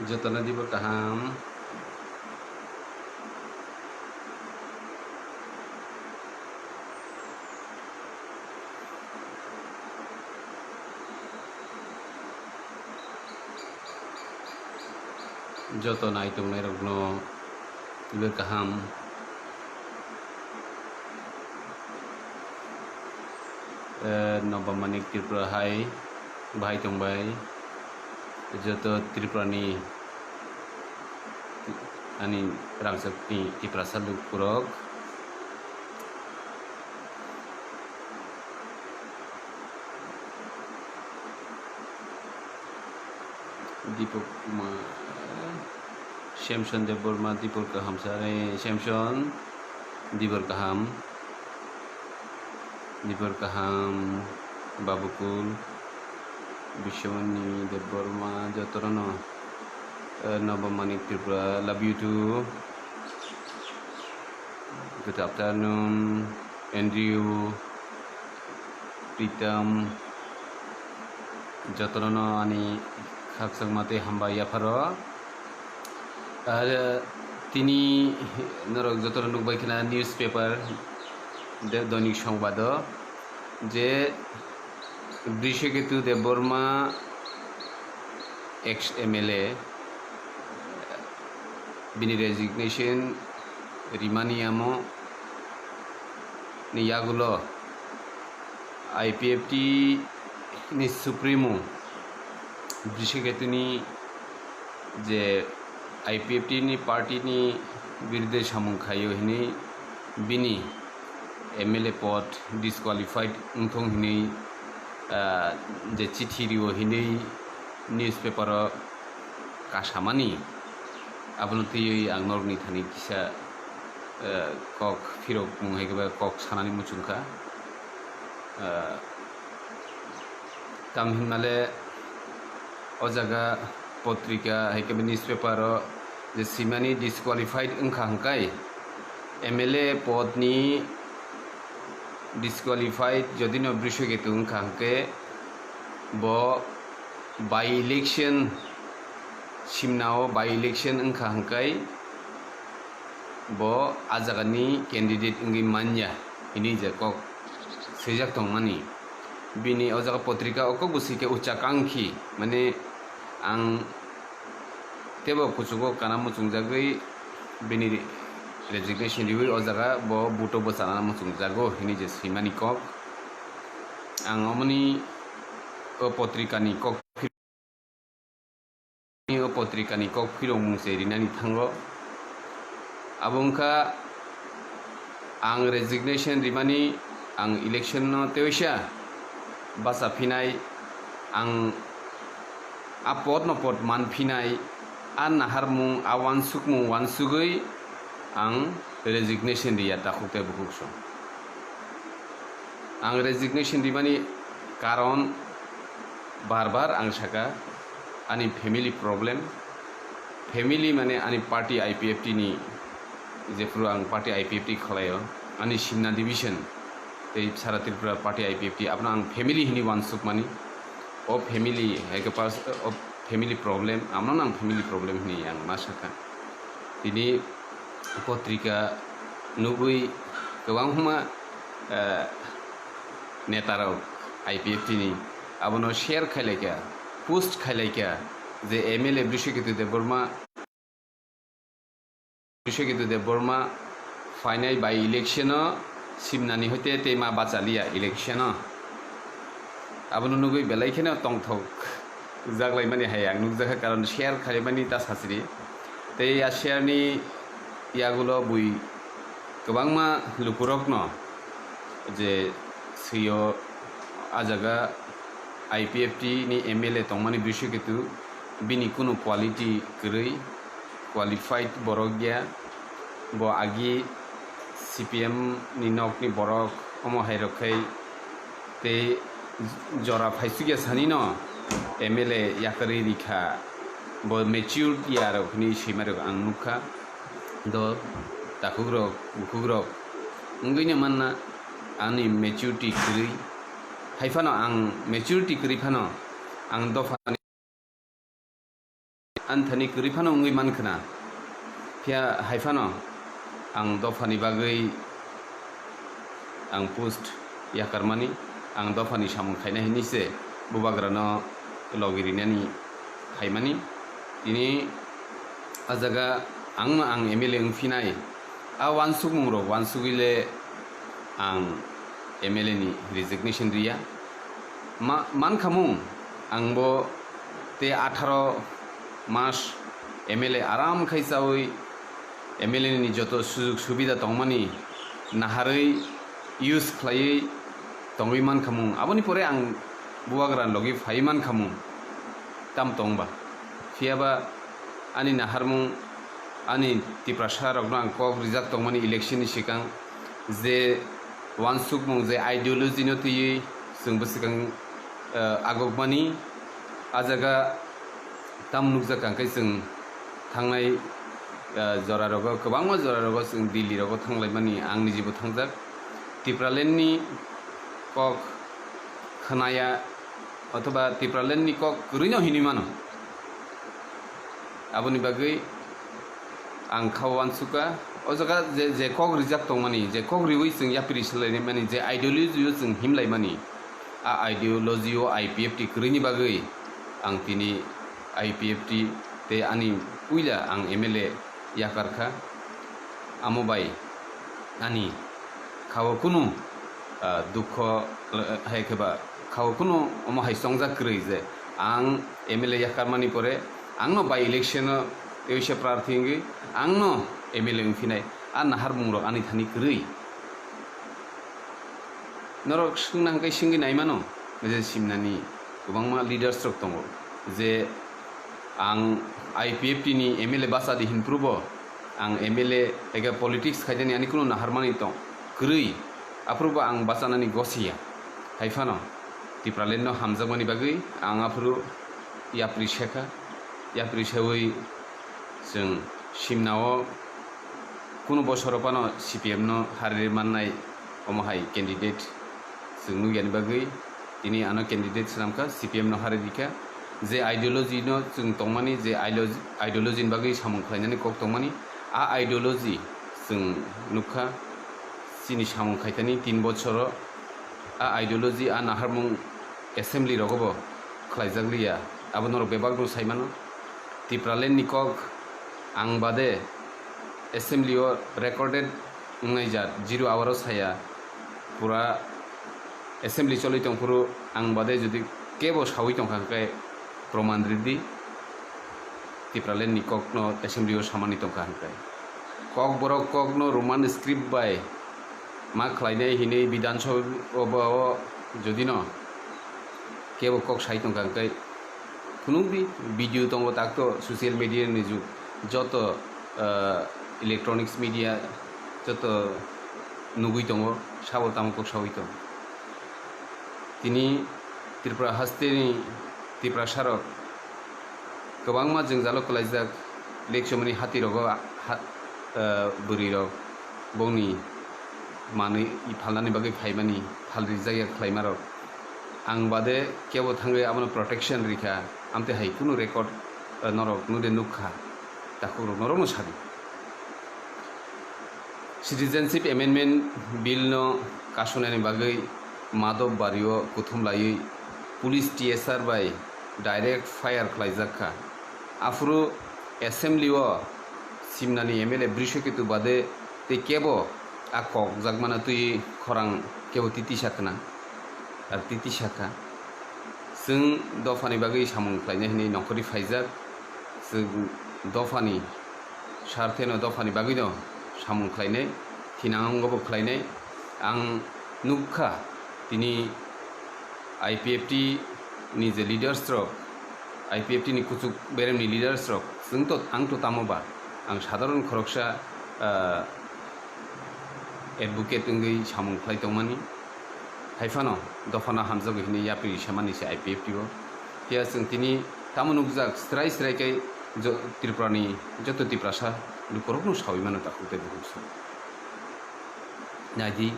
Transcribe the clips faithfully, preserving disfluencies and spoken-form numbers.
Jotono dibor kaham. Joto nai tongnairokno dibor kaham. Eh, Nobam Manik Tripura hai bahai tongbai. Joto Tripurani ani rangchakni Tiprasa lukurok. Deepak Kumar, Samson Debbarma, Deepak Kaham sir, eh, Samson, Deepak Kaham, Deepak Kaham, Babukul, Biswamani Debbarma, jotono, eh, Nobam Manik Tripura, love you too. Good afternoon, Andrew, Pritam, jotono ani khakchangma tei hambai yapharo. Ar tini norok jotono nukbai khna newspaper de Doinik Songbaado je Brishaketu Debbarma, ex M L A, bini resignation rimani amo ni yagulo I P F T ni Supremo Brishaketu ni je I P F T ni party ni birudhe samung khaio hinwi bini M L A pod disqualified wngthung hinwi, ah, je chithi rio hinwi newspaper o kasamani, abono twiwi ang norokni thani kisa, ah, kok phirok mung hai khe ba kok sanani muchungkha. Ah, Tamo hinmale o jaga potrika hai khe newspaper o je swimani disqualified wngkha hwnkhe M L A podni disqualified jodi no Brishaketu wngkha hwnkhe bo by election simna o by election wngkha hwnkhe bo a jagani candidate wngwi manya hinwi je kok swijak tongmani. Bini o jaga potrika o kok bo swi khe ucha kangkhi, mane ang teibo kuchugo kana muchungjagwi bini resignation riwi o jaga bo buto bwchana muchungjago hinwi je swimani kok. Ang omoni o potrikani kok o potrikani kok phirokmung se rinani thango. Abo wngkha ang resignation rimani, ang election no teisa bacha phinai, ang a pod no pod man phinai, a naharmung, a wansukmung wansugwi ang resignation riya takhuk tei bukhuk song. Ang resignation rimani karon bar bar ang saka, ani family problem, family mane ani party I P F T ni, jephuru ang party I P F T khwlaio, ani Simna division tei sara Tripura party I P F T, abono ang family hinwi wansukmani. O family hai khe pers-, o family problem, abono ang family problem hinwi ang ma saka. Tini potrika nugwi kwbangma, eh, netarok I P F T ni abono share khailaikha, post khailaikha je M L A Brishaketu Debbarma, Brishaketu Debbarma phainai by election o simnani hoite tei ma bachaliya election o. Abono nugwi belai kheno tongthok jaklaimani hai ang nukjakha, karon share khailaimani ta sachiri. Tei a share ni yagulo bui kwbangma lukurokno je swio a jaga I P F T ni M L A tongmani Brishaketu, bini kunu quality kwrwi, qualified borok ya, bo agi C P M ni nokni borok omo hai rok khai tei jora phaisukya sani no M L A yakarwi rikha, bo matured ya rok hinwi swima rok ang nukha. Do takhuk rok, bukhuk rok wngwi no manna ani maturity kwrwi, hai phano ang maturity kwrwi phano ang dopha Ani thani kwrwi phano wngwi man khna. Phiya hai phano ang dophani bagwi ang post yakarmani, ang dophani samung khaina hinwi se bubagrano logi rinani phaimani. Tini a jaga ang no ang M L A wngphinai, a uansukmung rok uansugwi le ang M L A ni resignation riya. Ma-, mankhamung ang bo te atharo mas M L A aram khai chawi M L A ni joto sujug subida tongmani naharwi use khlaiwi tongwi mankhamung. Aboni pore ang bubagra logi phai mankhamung tam tongba. Phiyaba ani naharmung, ani Tiprasa rokno ang kok rijak tongmani election ni sikang je uansukmung je ideology no twiwi chwng bwswkang, eh, agokmani a jaga tam nukjak kha khe chwng thangnai, eh, jora rogo, kwbangma jora rogo chwng Delhi rogo thanglaimani ang nijibo thangjak. Tipraland ni kok khnaya othoba Tipraland ni kok kwrwino hinwi mano. Aboni bagwi ang kha uansukha, o jaga je, je kok rijak tongmani, je kok riwi chwng yapri swlaimani, je ideology o chwng himlaimani, a ideology o I P F T kwrwini bagwi ang tini I P F T tei ani puila ang M L A yakar kha. Amo bai ani khao kunu, ah, dukho, eh, hai khe ba khao kunu omo hai chongjak kwrwi je ang M L A yakarmani pore ang no by election o teisa prarthi wngwi ang no M L A wngphinai, a naharmung rok ani thani kwrwi. Norok swngna hwnkhe swngwi naimano je simnani kwbangma leaders rok tongo je ang I P F T ni M L A bachadi hinphrubo ang M L A ega politics khaidani ani kunu naharmani tong kwrwi, aphrubo ang bachanani gosiya. Hai phano Tipraland no hamjakmani bagwi ang aphuru yapri sekha, yapri sewi chwng simnao kunu bosoro phano C P M no harwi mannai omo hai candidate chwng nukya ni bagwi tini ano candidate swnamkha, C P M no harwi rikha. Je ideology no chwng tongmani, je ideology, ideology ni bagwi samung khlainani kok tongmani, a ideology chwng nukha chini samung khaitani tin bochoro a ideology, a naharmung assembly rogobo khlaijak liya, abo norok bebak no saimano. Tipraland ni kok ang bade assembly o recorded wngnai jat, zero hour o saya, pura assembly choli tongphuru ang bade jodi kebo sawi tongkha hwnkhe proman ridi. Tipraland ni kok no assembly o samani tongkha hwnkhe kok borok kok no Roman script bai ma khlainai hinwi Bidhan Sabha o jodi no kebo kok sai tongkha hwnkhe phunukdi, video tongo takto social media ni jug, joto, ah, electronics media joto nugwi tongo, sabo tamo kok sawi tongo. Tini Tripura hasteni Tiprasarok kwbangma jwngjalo kwlaijak, lekchomani hatirogo ha-, ah, bwrwirok bongni manwi phalnani bagwi phaimani phalrijak ya khlaimarok. Ang bade kebo thangwi abono protection rikha, amtwi hai kunu record, ah, norok nude nukha, takhukrok norokno sadi. Citizenship Amendment Bill no kasonani bagwi Madhop Bario kuthum laiwi police T S R bai direct fire khlaijak kha. Aphuru assembly o simnani M L A Brishaketu bade tei kebo a kok jakmano twi khorang kebo titisa khna, ar titisa kha. Chwng dophani bagwi samung khlainai hinwi nongkhorwi phaijak. Chwng dophani sartheno dophani bagwino samung khlainai, thinangobo khlainai. Ang nukha tini I P F T ni je leaders rok, I P F T ni kuchuk beremni leaders rok, chwng to, ang to tamo ba, ang sadharon khoroksa, ah, advocate wngwi samung khlai tongmani. Hai phano dophano hamjakgo hinwi yapri samani se I P F T o. Phiya chwng tini tamo nukjak, srai srai khe jo-, Tripurani joto Tiprasa lukurokno sawi mano takhuk tei bukhuk se. Naidi,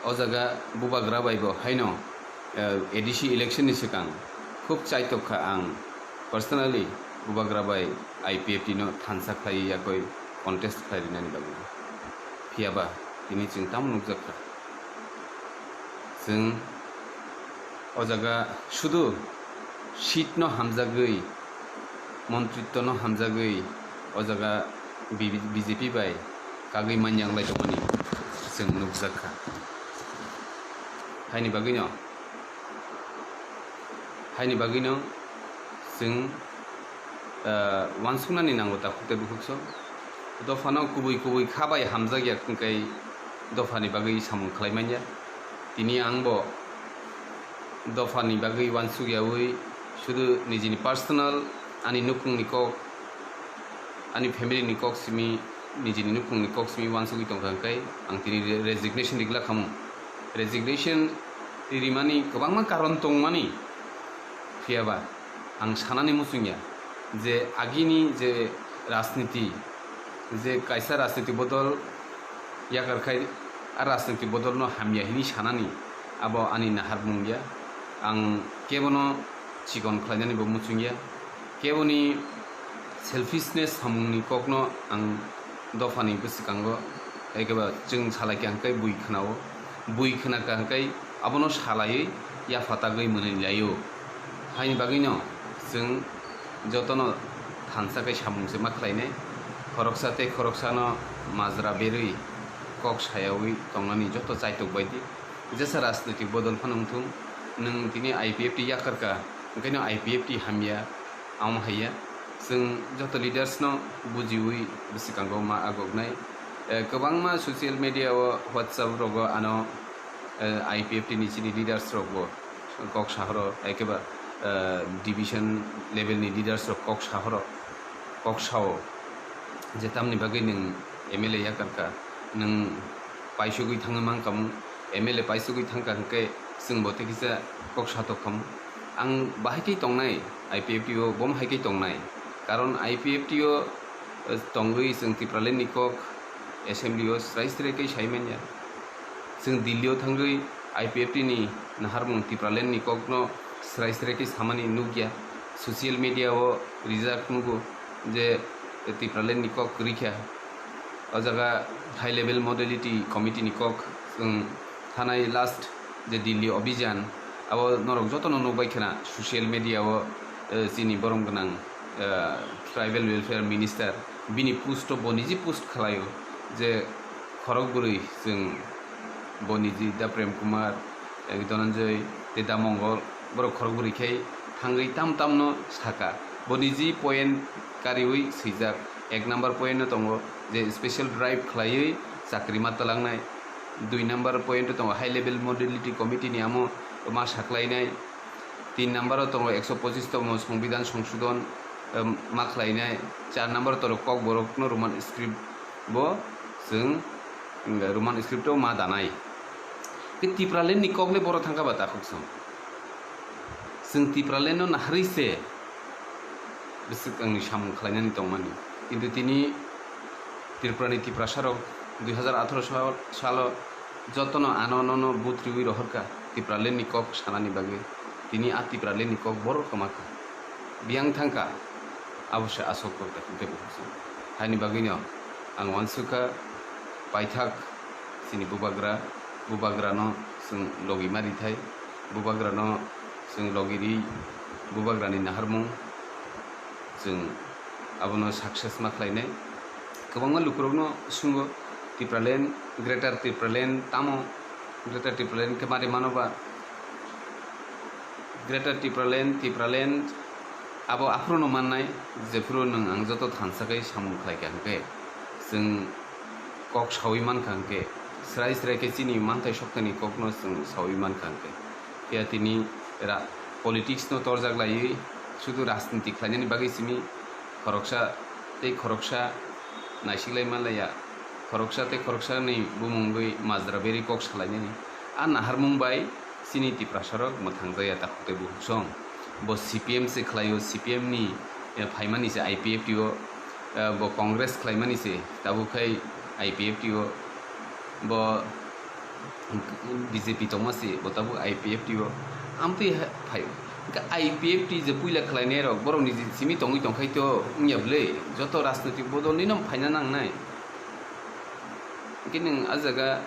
o jaga bubagra bai bo haino, eh, A D C election ni swkang khub chaitok kha ang personally Bubagra bai I P F T no thansa khlaiwi yakwi contest khlai rinani bagwi. Phiya ba tini chwng tamo nukjak kha? Chwng o jaga sudu seat no hamjagwi, montritto no hamjagwi o jaga B J P bai kagwi manyang lai tongmani chwng nukjak kha. Haini bagwino, haini bagwino chwng, ah, uansuknani nango takhuk tei bukhuk so. Dophano kubui kubui kha bai hamjak ya hwnkhe dophani bagwi samung khlai man ya. Tini ang bo dophani bagwi uansuk yaui sudu nijini personal, ani nukhungni kok, ani family ni kok simi, nijini nukhungni kok simi uansugwi tongkha hwnkhe ang tini re-, resignation ri glak khamu. Resignation rimani kwbangma karon tongmani, phiya ba ang sanani muchung ya je agini je rajniti, je kaisa rajniti bodol yakar khai a rajniti bodolno hamya hini sanani abo ani naharmung ya. Ang kebono chikon khlainani bo muchung ya, keboni selfishness samungni kokno ang dophani bwswkango, ekeba chwng salai kha hwnkhe bui khwnao, bui khwna kha hwnkhe abono salaiwi yapha tagwi mwnwi laio. Haini bagwino chwng jotono thansa khe samung se ma khlainai, khoroksa tei khoroksano majra berwi kok sayaui tongnani joto chaitok bai di. Jesa rajnoitik bodol phano wngthung, nwng tini I P F T yakar kha, hwnkhe no I P F T hamya, amo haiya. Chwng joto leaders no bujiui bwswkango ma agoknai. Eh, kwbangma social media o, WhatsApp rogo ano, eh, I P F T ni chini leaders rok bo kok sahoro, ekeba, eh, division level ni leaders rok kok sahoro, kok sao je tamni bagwi nwng M L A yakar kha, nwng paisugwi thangwi man kha, M L A paisugwi thang kha hwnkhe chwng bo tei kisa kok satok khamu. Ang bahai khe tongnai, I P F T o bo hai khe tongnai, karon I P F T o, eh, tongwi chwng Tipraland ni kok assembly o srai srai khe sai manya. Chwng Delhi o thangwi I P F T ni naharmung Tipraland ni kokno srai srai khe samani nukya. Social media o rijak nugo je Tipraland ni kok kwrwi kha. O jaga high level modality committee ni kok chwng thanai last je Delhi Abhijan, abo norok jotono nukbai khna social media o, eh, chini borom gwnang, eh, tribal welfare minister bini post o bo niji post khlaio je khorok bwrwi chwng bo niji da Prem Kumar, eh, Dhananjay tei da Mongol, borok khorok bwrwi khe thangwi tam tamno saka. Bo niji point kariui swijak, ek number point no tongo je special drive khlaiwi chakri ma twlangnai, dui number point o tongo high level modality committee ni amo ma saklainai, tin number o tongo ekso pochis tongmo Songbidan Songsodhon, em, ma khlainai, char number o tongo Kokborok no Roman script bo chwng, em, Roman script o ma danai. Khe Tipraland ni kok le boro thangkha ba takhuk song. Chwng Tipraland no naharwi se bwswk wngni samung khlainani tongmani. Kintu tini Tripura ni Tiprasa rok dui hazar atharo sal, salo jotono ano nono vote riwi rohorkha Tipraland ni kok sanani bagwi. Tini a Tipraland ni kok boro kwmakha. Biyang thangkha, abo se aswk kok da hwnkhe bo. Haini bagwino ang uansukha paithak chini bubagra, bubagrano chwng logi ma rithai, bubagrano chwng logi ri, bubagrani naharmung chwng abono success ma khlainai. Kwbangma lukurokno swnggo, Tipraland, Greater Tipraland tamo? Greater Tipraland khe mari mano ba? Greater Tipraland, Tipraland abo aphuru no mannai, jephuru nwng ang joto thansa khe samung khlai kha hwnkhe, chwng kok saui man kha hwnkhe, srai srai khe chini manthai soktani kokno chwng saui man kha hwnkhe. Phiya tini ra-, politics no torjak laiwi sudu rajniti khlainani bagwi simi khoroksa tei khoroksa naisiklai manlaiya, khoroksa tei khoroksani bumungwi majra berwi kok salainani. A naharmung bai chini Tiprasarok mwthangjakya takhuk tei bukhuk song. Bo C P M se khlaio, C P M ni, eh, phaimani se I P F T o, eh, bo Congress khlaimani se tabuk khai I P F T o, bo B J P tongma se bo tabuk I P F T o. Amtwi ha-, phaio. I P F T je puila khlainai rok, borok ni simi tongwi tongkhai to wngya bwle, joto rajnoitik bodol nino phaina nangnai. Hwnkhe nwng a jaga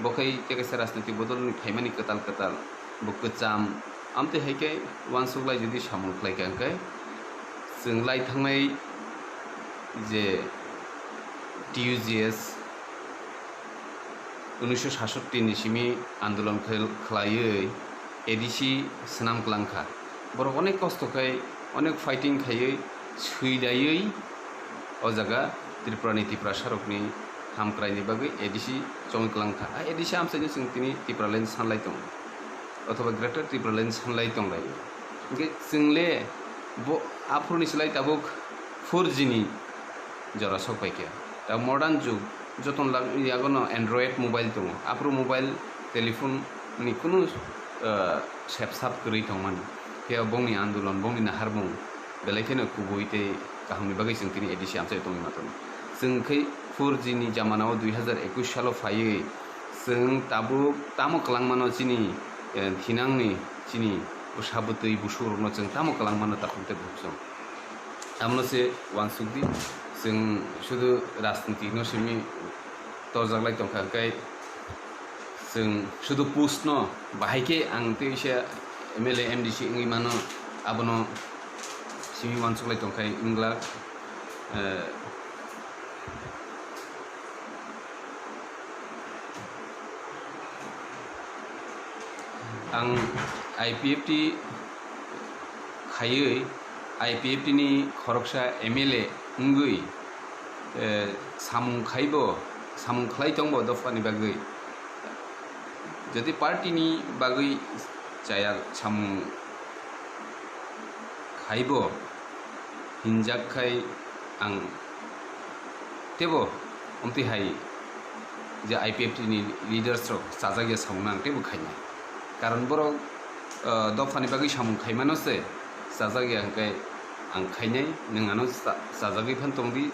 bo khai tei kaisa rajnoitik bodol ni phaimani kwtal kwtal, bo kwcham, amtwi hai khe uansuk lai jodi samung khlai kha hwnkhe, chwng lai thangnai je T U G S, unisho satsatti ni simi andolon khel-, khlaiwi A D C swnam kwlang kha. Borok onek kosto khai, onek fighting khaiwi, swidaiwi o jaga Tripura ni Tiprasa rokni hamkrai ni bagwi A D C chongwi kwlang kha. A ADC amchaino chwng tini Tipraland sanlai tongo, othoba Greater Tipraland sanlai tonglai. Hwnkhe chwng le bo aphuru ni slai tabuk four G ni jora sok pai kha. Ta modern jug, jotono lag-, yagono Android mobile tongo. Aphuru mobile, telephone ni kunu, ah, sep sap kwrwi tongmani. Phiya bongni andolon, bongni naharmung belai kheno kubui tei kahamni bagwi chwng tini A D C amchai tongwi ma tongo. Chwng khai four G ni jamana o dui hazar ekush salo phaiwi chwng tabuk tamo kwlangmano chini, eh, thinangni chini bwsa bwtwi busukrokno chwng tamo kwlangmano takhuk tei bukhuk chwng. Abono se uansuk di, chwng sudu rajniti no simi torjak lai tongkha, hwnkhe chwng sudu post no bahai khe ang tei se M L A, M D C wngwi mano, abono simi uansuk lai tongkha wngla, eh, ang I P F T khaiwi, I P F T ni khoroksa M L A wngwi, eh, samung khaibo, samung khlai tongbo dophani bagwi. Jodi party ni bagwi chaya samung khaibo hinjak khai ang tebo omtwi hai je I P F T ni leaders rok chajak ya samung no ang tebo khainai. Karon borok, ah, dophani bagwi samung khaimano se chajak ya hwnkhe ang khainai, nwng ano cha-, chajagwi phan tongdi,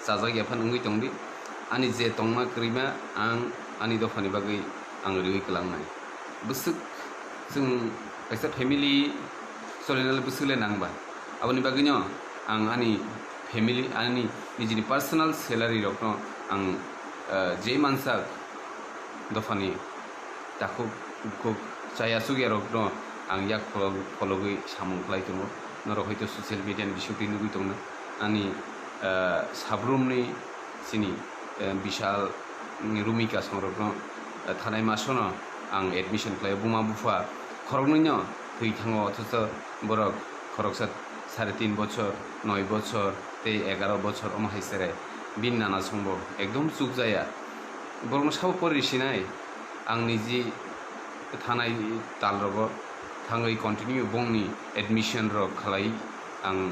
chajak ya phan wngwi tongdi. Ani je tongma kwrwima ang ani dophani bagwi ang riwi kwlangnai. Bwswk chwng kaisa family solinani bwswk le nang ba. Aboni bagwino ang ani family, ani nijini personal salary rokno ang, eh, je mansak dophani takhuk bukhuk chaya chukya rokno ang yak pholog-, phologwi samung khlai tongo. Norok hoito social media ni bisingtwi nugwi tongna ani, eh, sabrumni chini, eh, Bishal, mm, Rumika songrokno, eh, thanai masono ang admission khlaio. Buma bupha khoroknwino thwi thango, othocho borok khoroksa sare tin bochor, noi bochor tei egaro bochor omo hai sere. Bini nana songbo ekdom chukjaya. Borokno sabo pori sinai, ang niji thanai talrogo thangwi continue bongni admission rok khlai ang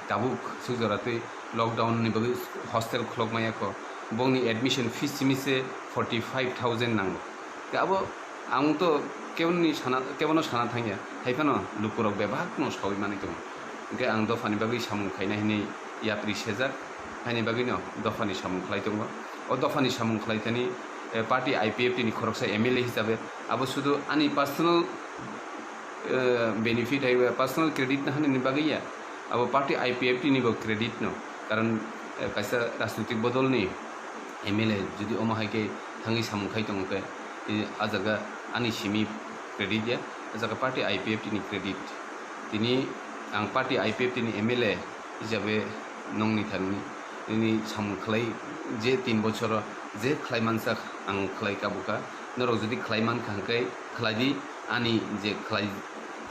tabuk suk jora tei lockdown ni bagwi hostel khulok maya kho, bongni admission fees simi se forty five thousand nango. Tei abo ang to keboni sana, kebono sana thangya, hai phano lukurok bebak no sawi manwi tongo. Hwnkhe ang dophani bagwi samung khaina hinwi yapri sejak, haini bagwino dophani samung khlai tongo. O dophani samung khlai thani, eh, party I P F T ni khoroksa M L A hisabe abo sudu ani personal eh, benefit hai ba personal credit na hani ni bagwi ya, abo party I P F T ni bo credit no, karon, eh, kaisa rajnitik bodol ni M L A jodi omo hai khe thangwi samung khai tongo khe, eh, a jaga ani simi credit ya, a jaga party I P F T ni credit. Tini ang party I P F T ni M L A hisabe nongni thani nini samung khlai, je tin bochoro je khlai mansak ang khlai kabukha, norok jodi khlai mankha hwnkhe khlai di, ani je khlai,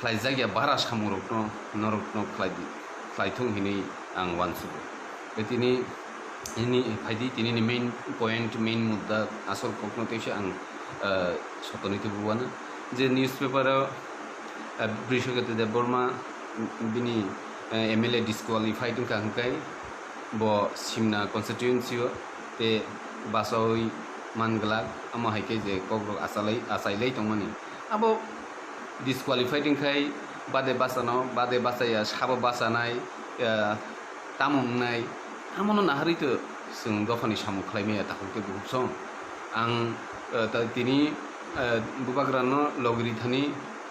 khlaijak ya bara samung rokno norokno khlai di, khlai thung hinwi ang uansugo. Tei tini, tini phaidi, tini ni main point, main mudda, asol kokno teisa ang, ah, sotoni tubu uana je newspaper o, ah, Brishaketu Debbarma bini, ah, M L A disqualified wngkha hwnkhe bo Simna constituency o tei bachaui man glak, amo hai khe je kokrok achalai, achailai tongmani. Abo disqualified wngkhai bade bachano, bade bachaya, sabo bachanai, ah, tamo wngnai, amono naharwi to chwng dophani samung khlai maya takhuk tei bukhuk song. Ang, ah, ta-, tini, ah, bubagrano logri thani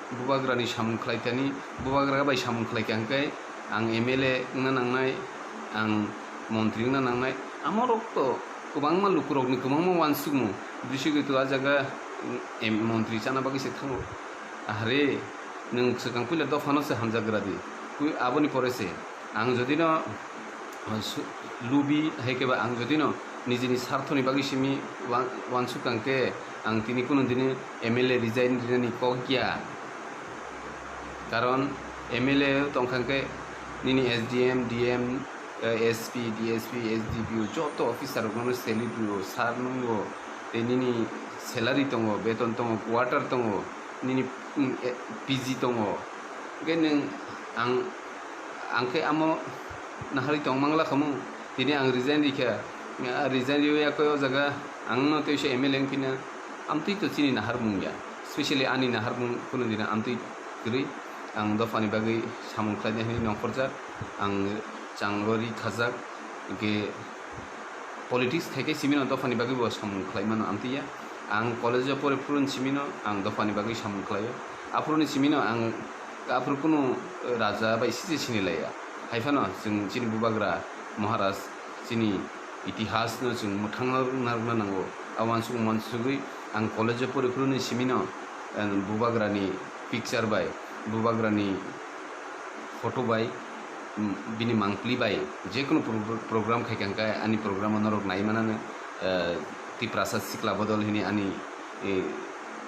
Bubagrani samung khlai thani, bubagra bai samung khlai kha hwnkhe ang M L A wngna nangnai, ang montri wngna nangnai. Amorok to kwbangma lukurokni kwbangma uansukmung, bwswk to a jaga, em, montri chana bagwi se thango. Ahre, nwng swkang puila dophano se hamjagra di, aboni pore se. Ang jodi no, uh, su-, lubi, hai khe ba ang jodi no nijini sarthoni bagwi simi wan-, wansuk kang khe, ang tini kunu dini M L A resign rinani kok ya. Karon M L A tong kha khe nini S D M, D M, uh, S P, D S P, S D P O joto officer rokno salute rwo, sir nungo, tei nini salary tongo, beton tongo, quarter tongo, nini, mm, eh, P G tongo. Hwnkhe nwng ang, ang khe amo naharwi tong mangla khamu, tini ang resign rikha. Ah, resign riwi yakoi o jaga ang no teisa M L A wngphina, amtwi to chini naharmung ya, specially ani naharmung kunu dina amtwi kwrwi. Ang dophani bagwi samung khlainai hwnwi nongkhorjak, ang chango ri khajak, hwnkhe politics khaikhe simino dophani bagwi bo samung khlai mano amtwi ya. Ang college o pore phuru ni simino ang dophani bagwi samung khlaio. Aphuru ni simino ang aphuru kunu raja bai sije sini laiya. Hai phano chwng chini bubagra Maharaj chini itihas no chwng mwthangna rwna, rwna nango. A uansuk uansugwi ang college o pore phuru ni simino, eh, bubagra ni picture bai, bubagra ni photo bai, mm, bini mangpli bai, jekunu pro-, program khai kha hwnkhe ani program o norok nai manano, eh, Tiprasa Sikla Bodol hini ani, eh,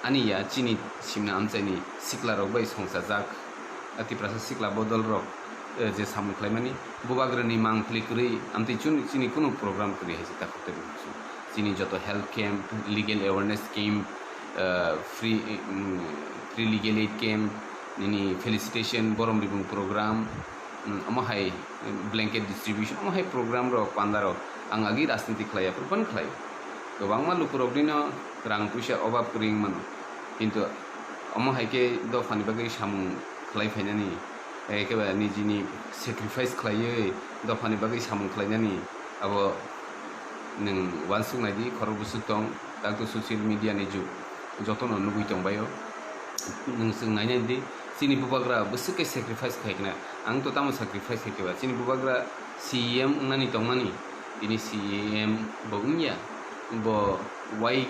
ani ya chini simna amchaini sikla rok bai songchajak. A Tiprasa Sikla Bodol rok, eh, je samung khlaimani bubagrani mangpli kwrwi amtwi chun-, chini kunu program kwrwi hai se takhuk tei bukhuk chini joto health camp, legal awareness camp, eh, free, mm, free legal aid camp, nini felicitation, borom ribung program, mm, omo hai blanket distribution, omo hai program rok, panda rok ang agi rajniti khlai ya, phuru phano khlai. Kwbangma lukurok nino rang puisa obab kwrwi wng mano, kintu omo hai khe dophani bagwi samung khlai phainani, ekebare nijini sacrifice khlaiwi dophani bagwi samung khlainani abo nwng uansuk nai di, khorok bwswk tong, tak to social media ni jug, jotono nugwi tong baio. Nwng chwng nainai di, chini bubagra bwswk khe sacrifice khai khna, ang to tamo sacrifice khai khe ba, chini bubagra C E M wngnani tongmani, tini C E M bo wngya, bo Y,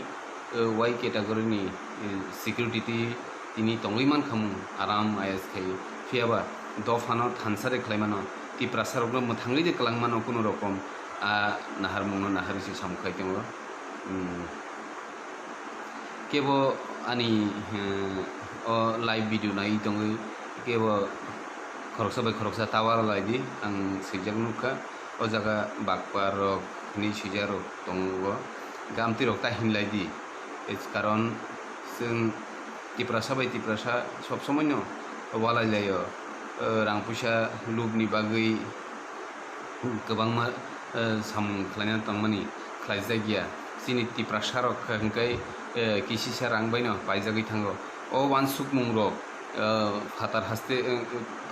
eh, Y category ni, eh, security twi tini tongwi mankha mung, aram ayas khai. Phiya ba dophano thansa re khlai mano, Tiprasa rokno mwthangwi de kwlang mano kunu rokom, a naharmungno naharwi se samung khai tongo. Hmm. Kebo ani, eh, o live video nai tongwi kebo khoroksa bai khoroksa tower lai di, ang swijak nukha. O jaga bakpa rok hinwi swijak rok tongo, gamtwi rok ta hinlai di. Karon chwng Tiprasa bai Tiprasa sob somoi no walai laio, eh, rang puisa lubni bagwi kwbangma, eh, samung khlaina tongmani khlaijak ya. Chini Tiprasa rok hwnkhe, eh, kisisa rang bai no paijagwi thango. O uansukmung rok, eh, phatar haste, eh,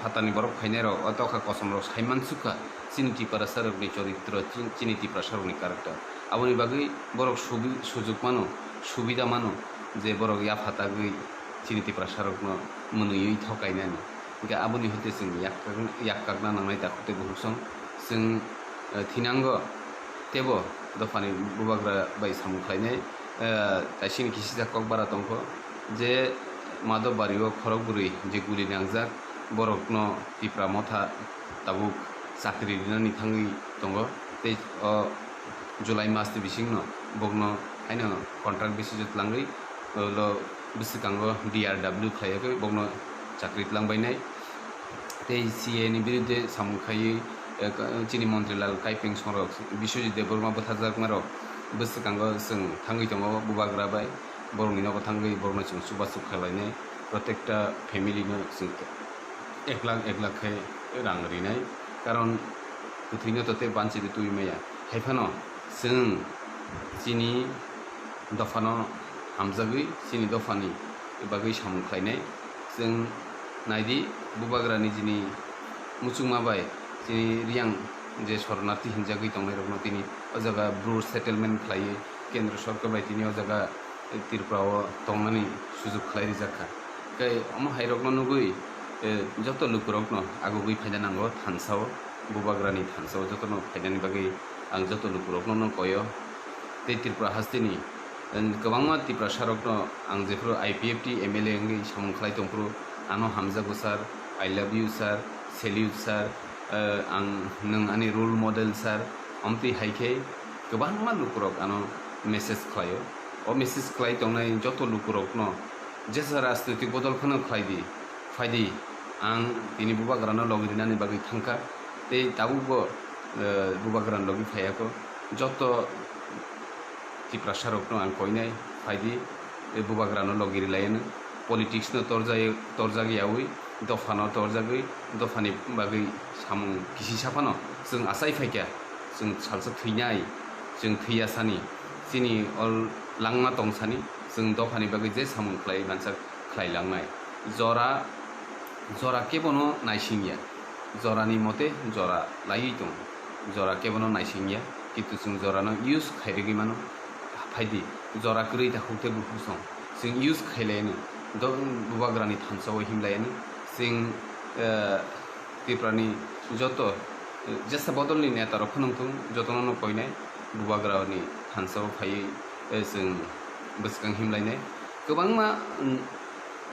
phatarni borok phainai rok, o tokha kosom rok sai mansukha chini Tiprasa rokni choritro, chin-, chini Tiprasa rokni character. Aboni bagwi borok subi-, sujuk mano, subida mano je borok yapha tagwi chini Tiprasa rokno mwnwiwi thokainani. Hingke aboni hoite chwng yak-, yakkakna nangnai takhuk tei bukhuk song. Chwng, eh, thinango teibo dophani bubagra bai samung khlainai, eh, kaisini kisijak kokbara tongkho je Madhobari o khorok bwrwi je guli nangjak, borokno Tipra Motha tabuk chakri rinani thangwi tongo tei o July mas ni bisingno bokno haino contract basis o twlangwi, ulo bwswkango D R W khlaiwi bokno chakri twlangbainai. Tei C A ni biruddhe samung khaiwi, eh, ka-, chini montri Lal Kaipeng songrok, Biswajit Debbarma bwtharjakmarok bwswkango chwng thangwi tongo bubagra bai, borokni nogo thangwi borokno chwng chubasuk khlainai, protekta family no chwng ek lakh ek lakh khe rang rinai, karon kwthwino to tei banchiwi twi maya. Hai phano chwng chini dophano hamjagwi chini dophani bagwi samung khlainai. Chwng naidi, bubagra nijini muchungma bai chini Riyang je soronarthi hinjagwi tongnairokno tini o jaga Bru settlement khlaiwi Kendra Sorkar bai tini o jaga Tripura o tongnani sujuk khlai rijak kha. Tei omo hairokno nugwi, eh, joto lukurokno agugwi phaina nango thansao, Bubagrani thansao jotono phainani bagwi ang joto lukurokno no koyo. Tei Tripura hasteni, eh, kwbangma Tiprasarokno ang jephuru I P F T M L A wngwi samung khlai tongphuru, ano hamjago sir, I love you sir, salute sir, eh, ang nwng ani role model sir, omtwi hai khe kwbangma lukurok ano message khlaio. O message khlai tongnai joto lukurokno jesa rajnitik bodol phano khlai di, phai di, ang tini Bubagrano logi rinani bagwi thangkha, tei tabukbo, eh, Bubagrani logi phaiya kho. Joto Tiprasarokno ang koinai, phai di, tei Bubagrano logi rilaiano. Politics no torjai-, torjak yaui, dophano torjagwi, dophani bagwi samung kisi saphano chwng achai phaikha, chwng salsa thwinai, chwng thwiya sani, chini o langma tong sani, chwng dophani bagwi je samung khlai mansak khlai langnai. Jora, jora kebono naisingya, jorani mote jora laiwi tongo, jora kebono naisingya, kintu chwng jorano use khairigwi mano. Phaidi, jora kwrwi takhuk tei bukhuk song, chwng use khailaino, do-, Bubagrani thansao himlaino, chwng, eh, Tiprani joto, eh, jesa bodolni netarok phano wngthung, jotono no koinai, Bubagrani thansao phaiwi, eh, chwng bwskang himlainai. Kwbangma, mm,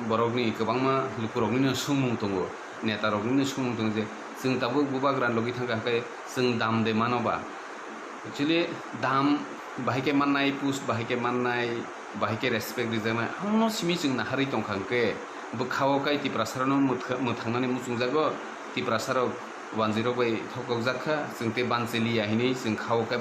borokni, kwbangma lukuroknino swngmung tongo, netaroknino swngmung tongo je, chwng tabuk Bubagra logi thangkha hwnkhe chwng dam de mano ba? Actually, dam bahai khe mannai, post bahai khe mannai, bahai khe respect rijaknai, amono simi chwng naharwi tongkha hwnkhe, bwkha-o kai Tiprasarokno mwthang-, mwthangnani muchungjago, Tiprasarok wanjwirok bai thokjak kha, chwng tei banchiliya hinwi chwng kha-o khe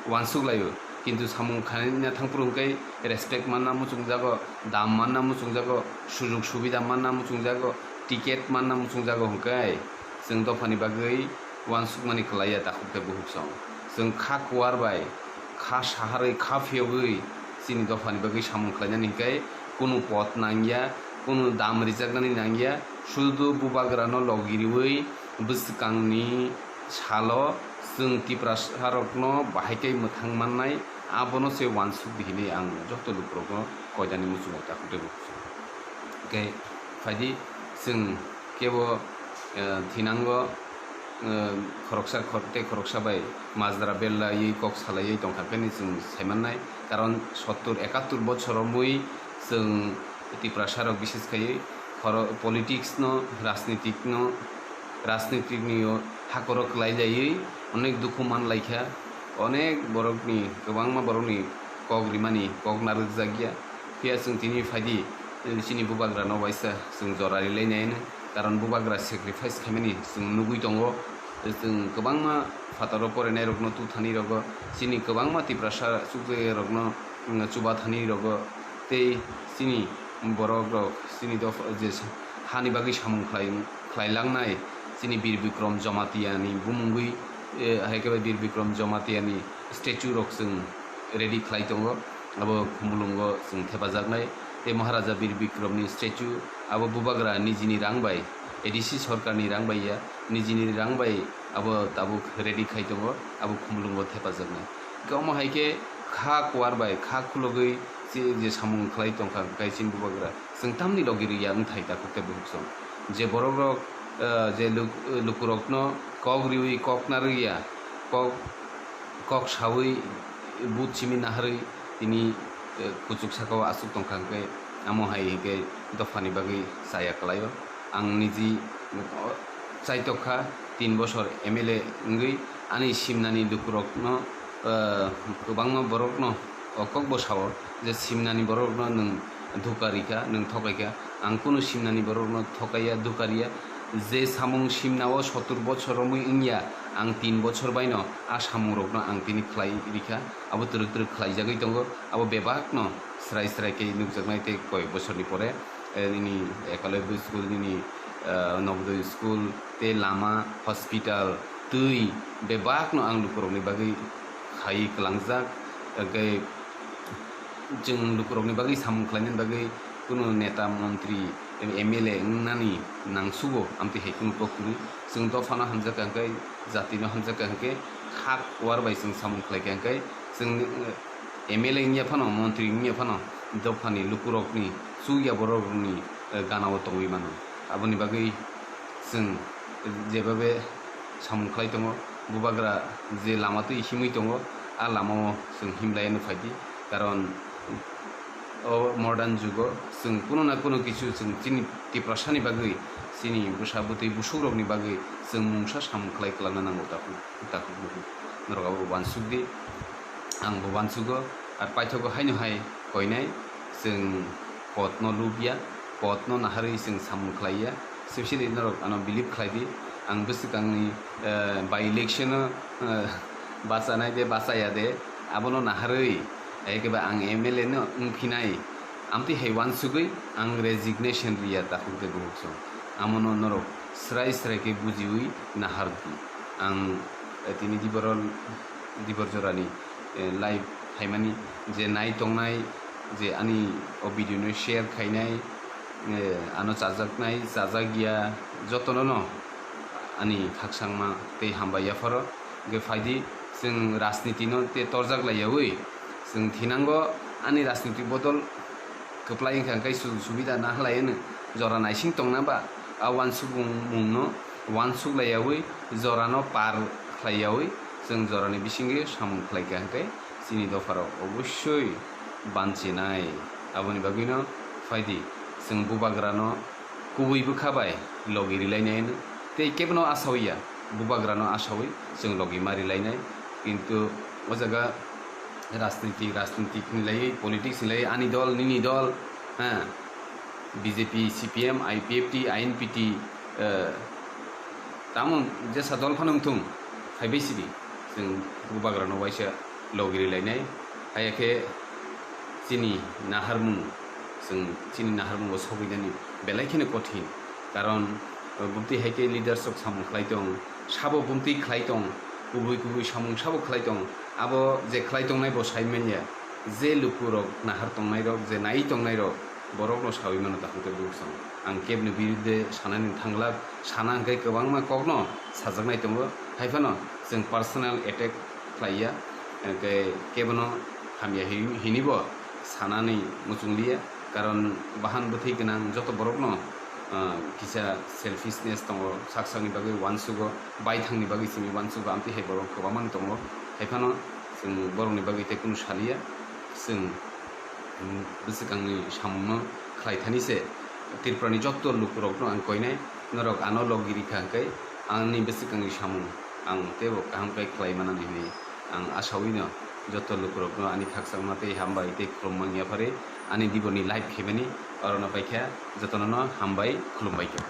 uansuk laio. Kintu samung khaina thangphuru hwnkhe respect manna muchungjago, dam manna muchungjago, sujug subida manna muchungjago, ticket manna muchungjago hwnkhe chwng dophani bagwi uansukmani kwlaiya takhuk tei bukhuk song. Chwng kha kuar bai, kha saharwi, kha phiyogwi chini dophani bagwi samung khlainani hwnkhe kunu pot nangya, kunu dam rijaknani nangya, sudu Bubagrano logi riwi bwskangni salo chwng Tiprasarokno bahai khe mwthang mannai, abono se uansuk di hinwi ang joto lukurokno koinani muchungo takhuk tei bukhuk song. Hwnkhe phaidi chwng kebo, eh, thinango, eh, khoroksa khor-, tei khoroksa bai majra bellaiwi kok salaiwi tongkha khe hinwi chwng saimannai. Karon sottur ekattur bochor romwi chwng Tiprasarok bises khaiwi khoro-, politics no, rajnitik no, rajnitik ni o hakoro kwlai laiwi onek dukhu man laikha, onek borokni, kwbangma borokni kok rimani kok narwkjakya. Phiya chwng tini phaidi, eh, chini Bubagrano waisa chwng jora rilai nai hwnwi. Karon Bubagra sacrifice khaimani chwng nugwi tongo. Chwng kwbangma phataro porenairokno tuthani rogo, chini kwbangma Tiprasa chukjagwi rokno, mm, chubathani rogo, tei chini borokrok, chini dopha je sa-, hani bagwi samung khlai, khlai langnai, chini Bir Bikrom Jamatia ni bumungwi, eh, hai khe bai Bir Bikrom Jamatia ni statue rok chwng ready khlai tongo, abo Khumulwngo chwng thepajaknai. Tei Maharaja Bir Bikrom ni statue abo Bubagra nijini rang bai, A D C sorkar ni rang bai ya, nijini rang bai abo tabuk ready khai tongo, abo Khumulwngo thepajaknai. Hwnkhe omo hai khe kha kuar bai kha khulogwi je, je samung khlai tongkha, hwnkhe chini Bubagra chwng tamni logi rwya wngthai takhuk tei bukhuk song. Je borokrok, eh, je luk-, lukurokno kok riwi kok narwkya, kok kok saui, but simi naharwi tini, eh, kuchuk saka o aswk tongkha, hwnkhe amo hai hwnkhe dophani bagwi chaya kwlaio. Ang niji, oh, chaitokha, tin bosor M L A wngwi ani simnani lukurokno, eh, kwbangma borokno o kokbo sao je simnani borokno nwng dhuka rikha, nwng thokaikha. Ang kunu simnani borokno thokaiya, dhuka riya. Je samung simnao sottur bochor romwi wngya, ang tin bochor baino a samungrokno ang tini khlai rikha. Abo twrwk twrwk khlaijagwi tongo. Abo bebakno srai srai khe nukjaknai tei koyek bochorni pore, eh, nini Ekalavya school, nini, eh, Navodaya school, tei lama, hospital, twi bebakno ang lukurokni bagwi khaiwi kwlangjak. Hwnkhe chwng lukurokni bagwi samung khlainani bagwi kunu neta, montri, M L A wngnani nangsugo, amtwi hai kunu kok kwrwi. Chwng dophano hamjakha hwnkhe, jatino hamjakha hwnkhe, kha kuar bai chwng samung khlaikha hwnkhe, chwng, eh, M L A wngya phano, montri wngya phano, dophani lukurokni, chukya bororokni eh, ganao tongwi mano. Aboni bagwi chwng jebabe samung khlai tongo, bubagra je lama twi himwi tongo, a lamao chwng himlaiano phaidi. Karon o modern jugo chwng kuno na kuno kichu chwng chini Tiprasani bagwi, chini bwsa bwtwi busukrokni bagwi chwng mungsa samung khlai kwlangna nango takhuk, takhuk bukhuk. Norok abo uansukdi, ang bo uansugo, ar paithago haino hai koinai chwng podno lubya, podno naharwi chwng samung khlaiya, specially norok ano believe khlaidi, ang bwswkangni, eh, by election-o, eh, bachanai de bachaya de, abono naharwi, ekeba ang M L A no wngphinai, amtwi hai uansugwi ang resignation riya takhuk de bukhuk song. Amono norok srai srai khe bujiwi nahardi. Ang, eh, tini Dibor, Dibor jorani, eh, live phaimani je nai tongnai, je ani o video no share khainai, eh, ano chajaknai, chajakya, jotono no ani khakchangma tei hambai yapharo. Hwnkhe phaidi, chwng rajniti no te torjak laiyawi, chwng thinango ani rajniti bodol kwplai wngkha, hwnkhe sujog subida nahalai hwno jora naising tongna ba a uansukmung mungno uansuk laiyawi jorano par khlaiyawi chwng jorani bisingwi samung khlaikha, hwnkhe chini dopharok obossoi banchinai. Aboni bagwino phaidi, chwng bubagrano kubui bwkha bai logi rilainai hwno. Tei kebono asawi ya, bubagrano asawi chwng logi ma rilainai. Kintu o jaga rajniti, rajniti ni lai, politics ni lai, ani dol, nini dol, ha, B J P, C P M, I P F T, I N P T, eh, tamo jesa dol phano wngthung, phaibai sidi, chwng bubagrano waisa logi rilainai. Haiya khe chini naharmung, chwng chini naharmungo sogwinani belai kheno kothin. Karon, eh, bumtwi hai khe leaders rok samung khlai tong, sabo bumtwi khlai tong, kubui kubui samung sabo khlai tong. Abo je khlai tongnai bo sai manya, je lukurok nahar tongnairok, je nai tongnairok, borokno sawi mano takhuk tei bukhuk song. Ang kebni birudde sanani thangla, sana hwnkhe kwbangma kokno sajaknai tongo. Haiphano chwng personal attack khlaiya, hwnkhe kebono hamya hi-, hinibo sanani muchungliya. Karon bahan bwthwi gwnang joto borokno, ah, kisa selfishness tongo, sak sakni bagwi uansugo, baithangni bagwi simi uansugo, amtwi hai borok kwbangmani tongo. Haiphano chwng borokni bagwi tei kunu saliya, chwng, mm, bwswkangni samungno khlai thani se Tripurani joto lukurokno ang koinai, norok ano logi rikha hwnkhe ani bwswkangni samung ang teibo kaham khe khlai manani hwnwi ang asawi no joto lukurokno ani khakchangma tei hambai tei khulumma wngya phari ani Diborni live khaimani orono paikha jotono no hambai khulumbai khe.